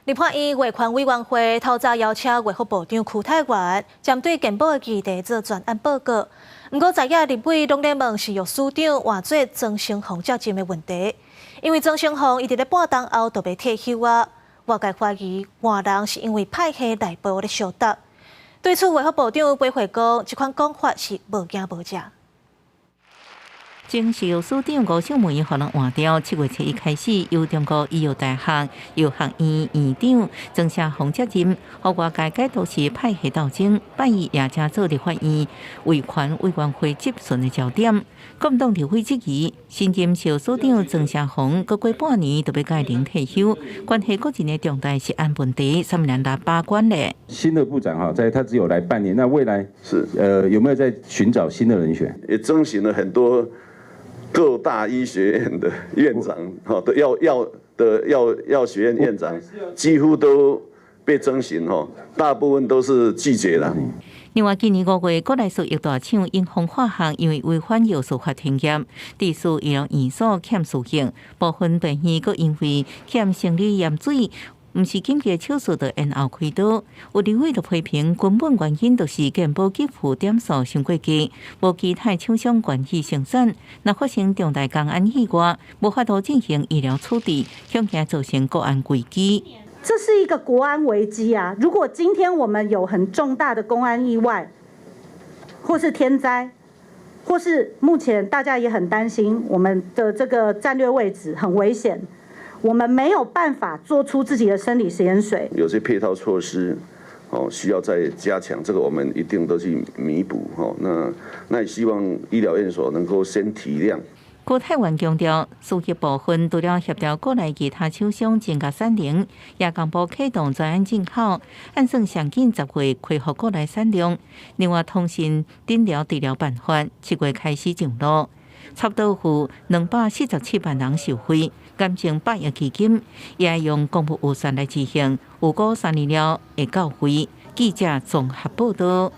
立法院衛權委員會透早邀請衛福部長邱泰源，針對健保的議題做專案報告。毋過，在野立委攏咧問食藥署長換做莊勝鴻接任的問題，因為莊勝鴻伊佇咧半冬後就欲退休啊，外界懷疑換人是因為派系內部咧相鬥。對此，衛福部長回回講，這款講法是無根無據。前食藥署長吳秀梅予人換掉，7月7日開始，由中國醫藥大學藥學院院長莊勝鴻接任，予外界解讀是派系鬥爭，拜一也成做立法院衛權委員會質詢的焦點。國民黨立委質疑，新任食藥署長莊勝鴻，閣過半年就欲屆齡退休，關係個人的重大食安問題，啥物人來把關咧？新的部長哈，在他只有來半年，那未來是有沒有在尋找新的人選？也徵詢了很多各大醫學院的院長，哈，都藥藥的藥藥學院院長，幾乎都被徵詢，哈，大部分都是拒絕了。另外，今年5月，國內數藥大廠永豐化學因為違反藥事法停業，致使醫療院所欠輸血，部分病院閣因為欠生理鹽水，毋是緊急手術就延後開刀。有立委就批評，根本原因就是健保給付點數傷過低，無其他廠商願意生產。若發生重大工安意外，無法度進行醫療處置，恐驚造成國安危機。這是一個國安危機啊！如果今天我們有很重大的工安意外，或是天災，或是目前大家也很擔心我們的這個戰略位置很危險，我們沒有辦法做出自己的生理食鹽水。有些配套措施哦，需要再加強，這個我們一定都去彌補哈。那也希望醫療院所能夠先體諒。邱泰源強調，輸血部分除了協調國內其他廠商增加產能，也公布啟動專案進口，按算上緊10月恢復國內產量。另外，通訊診療治療辦法7月開始上路，差不多有247萬人受惠，癌症100億基金也用公部預算來執行，預估3年了會到位。記者綜合報道。